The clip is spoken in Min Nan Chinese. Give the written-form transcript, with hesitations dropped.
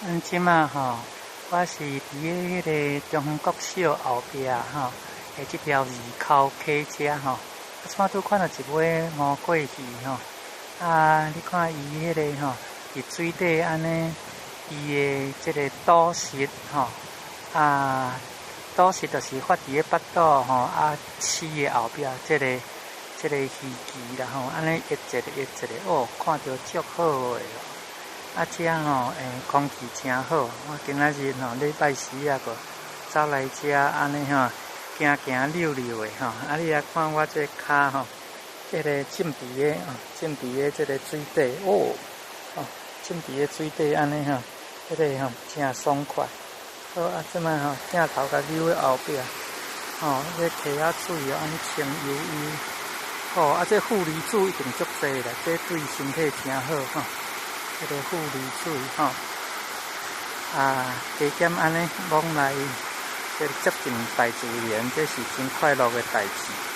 阮這馬吼，我是佇咧彼个中興國小後壁吼，的這條二溝溪遮吼，啊，這馬拄看著一尾吳郭魚吼，啊，你看伊彼个吼，佇水底按呢，伊的這个肚轍吼，啊，肚轍就是發佇咧腹肚吼，啊，翅的後壁這个這个魚鰭啦吼，按呢一節一節哦，看著足好的。啊，遮吼，空氣誠好。我今仔日吼，禮拜四啊，閣走來遮按呢吼，行行溜溜的吼。啊，你來看我這跤吼，這个浸佇咧，浸佇咧這个水底，哦，哦，浸佇咧水底按呢吼，彼个吼誠爽快。好啊，這擺吼鏡頭共扭去後壁，吼，這溪仔水哦，按呢清悠悠。吼，啊，這負離子一定足濟啦，這對身體誠好吼。這个負離子吼，啊，加減按呢，往來這個接近大自然，這是真快樂的代誌。